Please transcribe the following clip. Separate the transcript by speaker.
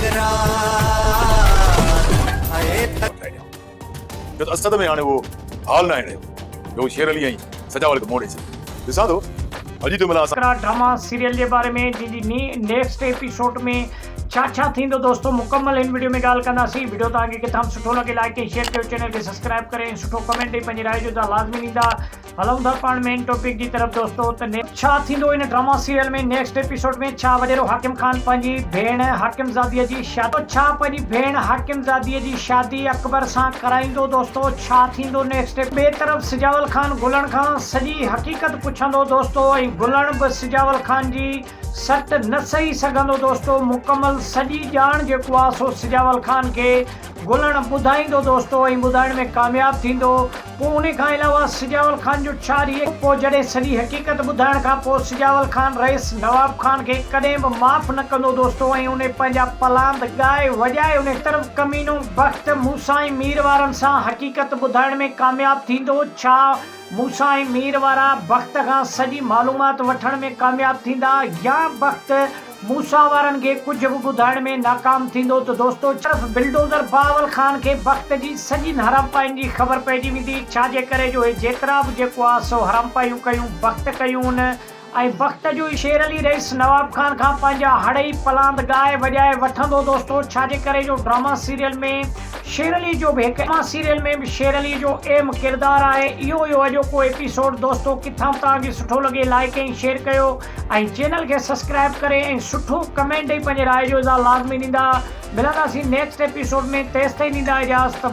Speaker 1: تڪرار آهي ته.
Speaker 2: ٺاهي ڏيان ڇو ته اسد ۾ هاڻي اهو حال ناهي رهيو جو هو شير علي ۽ سجاول کي منهن ڏئي سگهي. ڏسان ٿو اڄ ئي ٿو ملان.
Speaker 3: تڪرار ڊراما سيريل جي باري ۾ جنهن جي ني نيڪسٽ ايپيسوڊ ۾ ڇا ڇا ٿيندو دوستو مڪمل هن وڊيو ۾ ڳالهه ڪنداسين وڊيو توهان کي ڪٿان به سٺو لڳي لائڪ ۽ شيئر ڪيو چينل کي سبسڪرائب ڪري ۽ سٺو ڪمينٽ ڏئي پنهنجي راء جو اظهار لازمي ڏيندا هلون ٿا پاڻ مين ٽاپڪ جي طرف دوستو ته ڇا ٿيندو ان ڊراما سيريل ۾ نيڪسٽ ايپيسوڊ ۾ ڇا وڏيرو حاڪم خان پنهنجي ڀيڻ حاڪم زاديء جي شادي ڇا پنهنجي ڀيڻ حاڪم زاديء جي شادي اڪبر سان ڪرائيندو دوستو ڇا ٿيندو نيڪسٽ ٻئي طرف سجاول خان گلڻ کان سڄي حقيقت پڇندو دوستو ۽ گلڻ به سجاول خان جي سٽ نه سهي سگهندو دوستو مڪمل سڄي ڄاڻ جيڪو آ سو سجاول خان کي گلڻ ٻڌائيندو دوستو ۽ ٻڌائڻ ۾ ڪامياب ٿيندو پوء انهي کان علاوه سجاول خان جو ڇا ري پوء جڏهن سڄي حقيقت ٻڌائڻ کان پوء سجاول خان رئيس نواب خان کي ڪڏهن به معاف نه ڪندو دوستو ۽ انهي پنهنجا پلاند ڳائي وڄائي انهي طرف ڪمينو بخت موسيٰ ۽ مير وارن سان حقيقت ٻڌائڻ ۾ ڪامياب ٿيندو ڇا موسيٰ ۽ مير وارا بخت کان سڄي معلومات وٺڻ ۾ ڪامياب ٿيندا يا بخت موسيٰ وارن کي ڪجهه به ٻڌائڻ ۾ ناڪام ٿيندو ته دوستو طرف بلڊوزر بهاول خان کي بخت جي سڄين حرامپائين جي خبر پئجي ويندي ڇا جي ڪري جو هي جيترا به جيڪو آ سو حرامپايون ڪيون بخت ڪيون ۽ بخت جو ئي شير علي رئيس نواب خان کان پنهنجا هڙئي پلاند ڳائي وڄائي وٺندو دوستو ڇا جي ڪري جو ڊراما سيريل ۾ شير علي جو به هڪ ڊراما سيريل ۾ به شير علي جو اهم ڪردار آهي اهو هيو اڄوڪو ايپيسوڊ دوستو ڪٿان به توهان کي سٺو لڳي لائيڪ ۽ شيئر ڪيو ۽ چينل کي سسڪرائب ڪري ۽ سٺو ڪمينٽ ڏئي پنهنجي راء جو اظهار لازمي ڏيندا ملنداسين نيڪسٽ ايپيسوڊ ۾ تيستائين ڏيندا اجازت.